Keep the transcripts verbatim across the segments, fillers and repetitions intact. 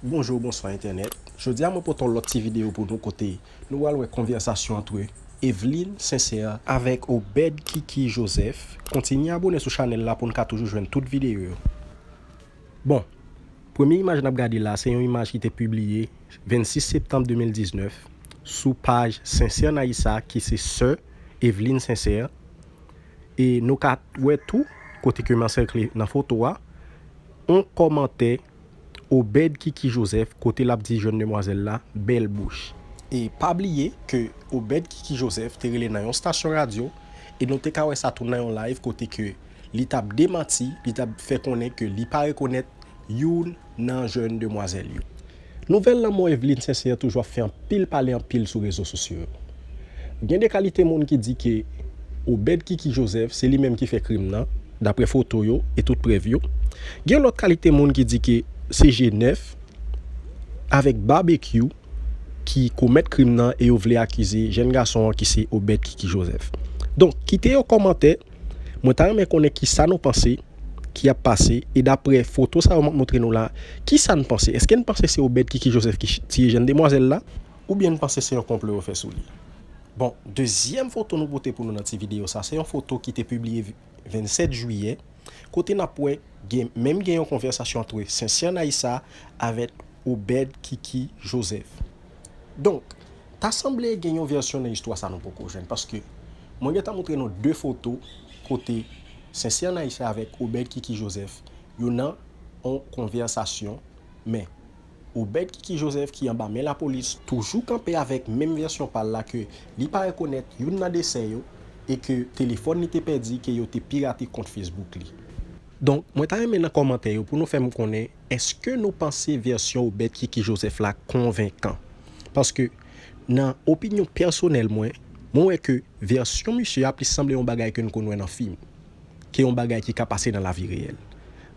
Bonjou, bonswa entènèt. Jodi a mwen pote yon lòt ti videyo pou nou kote nou pral wè konvèsasyon ant Eveline Sincère avèk Obed Kiki Joseph. Kontinye abòne sou chanèl la pou n ka toujou jwenn tout videyo yo. Bon, premye imaj n ap gade la, se yon imaj ki te pibliye vennsis septanm de mil diznèf sou paj Sincère Naïssa, ki se sè Eveline Sincère. E nou ka wè tou, kote ke m ansèkle nan foto a, yon kòmantè Obed Kiki Joseph, kote l ap di jèn demwazèl la bèl bouch. E pa bliye ke Obed Kiki Joseph te rele nan yon stasyon radyo, e nou te ka wè sa tou nan yon live kote ke li t ap demanti, li t ap fè konnen ke li pa rekonèt youn nan jèn demwazèl yo. Nouvèl lanmò Eveline Sincère toujou ap fè anpil pale anpil sou rezo sosyo yo. Gen de kalite moun ki di ke Obed Kiki Joseph se li menm ki fè krim nan, daprè foto yo e tout prèv yo. Gen lòt kalite moun ki di ke se G nèf avèk Babekyou ki komèt krim nan e yo vle akize jèn gason an ki se Obed Kiki Joseph. Donk, kite yon kòmantè, mwen ta renmen konnen kisa nou panse ki ap pase, e daprè foto sa yo m ap montre nou la, kisa n panse? Èske n panse se Obed Kiki Joseph ki ch- tiye jèn demwazèl la? Oubyen n panse se yon konplo yo fè sou li? Bon, dezyèm foto nou pote pou nou nan ti videyo sa, se yon foto ki te pibliye vennsenk jiyè, kote n ap wè gen, menm gen yon konvèsasyon ant Sincère Naïssa avèk Obed Kiki Joseph. Donk, ta sanble gen yon vèsyon nan istwa sa nou poko jwenn, paske mwen gentan montre nou de foto kote Sincère Naïssa avèk Obed Kiki Joseph, yo nan yon konvèsasyon, men Obed Kiki Joseph ki anba men lapolis toujou kanpe avèk menm vèsyon pa l la ke li pa rekonèt youn nan de sè yo e ke telefòn li te pèdi ke yo te pirate kont Facebook li. Donk, mwen ta renmen nan kòmantè yo pou nou fè m konnen, èske nou panse vèsyon Obed Kiki Joseph la konvenkan? Paske nan opinyon pèsonèl mwen, mwen wè ke vèsyon misye a plis sanble yon bagay ke n konn wè nan fim ke yon bagay ki ka pase nan lavi reyèl.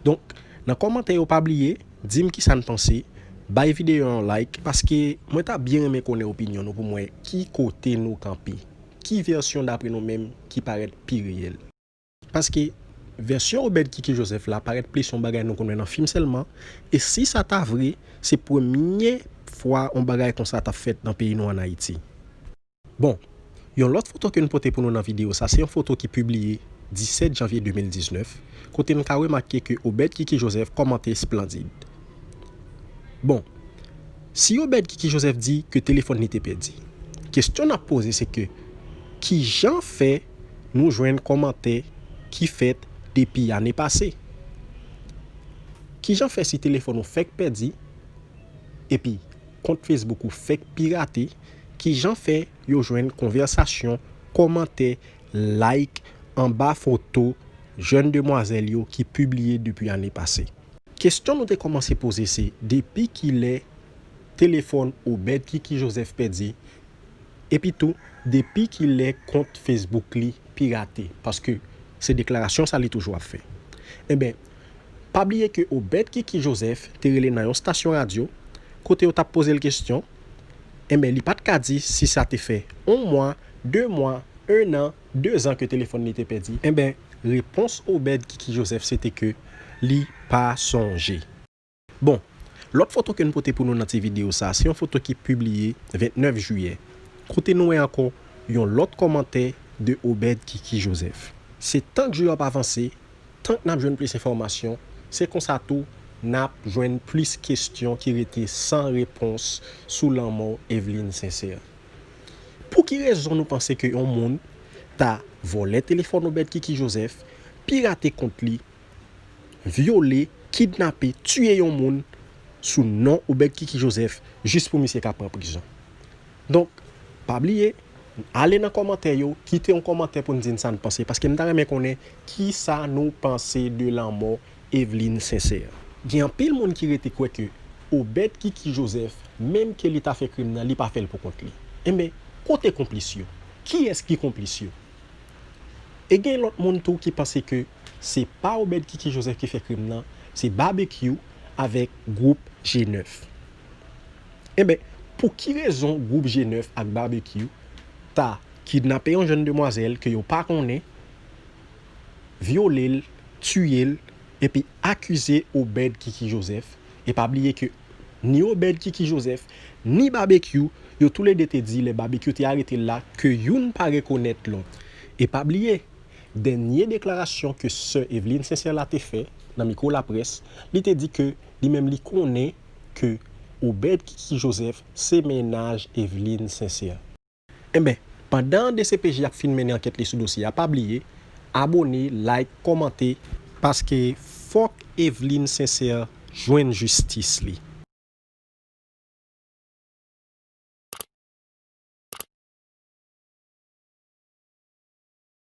Donk, nan kòmantè yo, pa bliye, di m kisa n panse, bay videyo a yon like, paske mwen ta byen renmen konnen opinyon nou pou m wè ki kote nou kanpe, ki vèsyon daprè nou menm ki parèt pi reyèl. Paske vèsyon Obed Kiki Joseph la parèt plis yon bagay nou konn wè nan fim sèlman, e si sa ta vre, se premye fwa yon bagay konsa t ap fèt nan peyi nou ann Ayiti. Bon, yon lòt foto ke n pote pou nou nan videyo sa, se yon foto ki pibliye disèt janvye de mil diznèf, kote n ka remake ke Obed Kiki Joseph kòmante esplandid. Bon, si Obed Kiki Joseph di ke telefòn li te pèdi, kesyon n ap poze se ke, kijan fè nou jwenn kòmantè ki fèt depi ane pase? Kijan fè si telefòn ou fèk pèdi, epi kont Facebook ou fèk pirate, kijan fè yo jwenn konvèsasyon, kòmantè, like anba foto jèn demwazèl yo ki pibliye depi ane pase? Kesyon nou te kòmanse poze se, depi kilè telefòn Obed Kiki Joseph pèdi, epi tou, depi kilè kont Facebook li pirate? Paske se deklarasyon sa li toujou ap fè. Enben, pa bliye ke Obed Kiki Joseph te rele nan yon stasyon radyo, kote yo t ap poze l kesyon. Enben, li pa t ka di si sa te fè yon mwa, de mwa, en an, de zan ke telefòn li te pèdi. Enben, repons Obed Kiki Joseph se te ke li pa sonje. Bon, lòt foto ke n pote pou nou nan ti videyo sa, se yon foto ki pibliye vennèf jiyè, kote nou wè ankò yon lòt kòmantè de Obed Kiki Joseph. Se tank jou yo ap avanse, tank n ap jwenn plis enfòmasyon, se konsa tou n ap jwenn plis kesyon ki rete san repons sou lanmò Eveline Sincère. Pou ki rezon nou panse ke yon moun ta vòlè telefòn Obed Kiki Joseph, pirate kont li, vyole, kidnape, tiye yon moun sou non Obed Kiki Joseph jis pou misye ka pran prizon? Donk, pa bliye, ale nan kòmantè yo, kite yon kòmantè pou n di n sa n panse, paske m ta renmen konnen kisa nou panse de lanmò Eveline Sincère. Gen anpil moun ki rete kwè ke Obed Kiki Joseph, menm ke li ta fè krim nan, li pa fè l pou kont li. Enben, kote konplis yo? Kiyès ki konplis yo? E gen lòt moun tou ki panse ke se pa Obed Kiki Joseph ki fè krim nan, se Babekyou avèk gwoup G nèf. Enben, pou ki rezon gwoup G nèf ak Babekyou ta kidnape yon jèn demwazèl ke yo pa konnen, vyole l, tiye l, epi akize Obed Kiki Joseph? E pa bliye ke Ni Obed Kiki Joseph, ni Babekyou, yo toulede te di lè Babekyou te arete l la ke youn pa rekonèt lòt. E pa bliye, dènye deklarasyon ke sè Eveline Sincère la te fè nan mikwo laprès, li te di ke li menm li konnen ke Obed Kiki Joseph se mennaj Eveline Sincère. Enben, pandan D C P J ap fin mennen ankèt li sou dosye a, pa bliye abone, like, kòmante, paske fòk Eveline Sincère jwenn jistis li.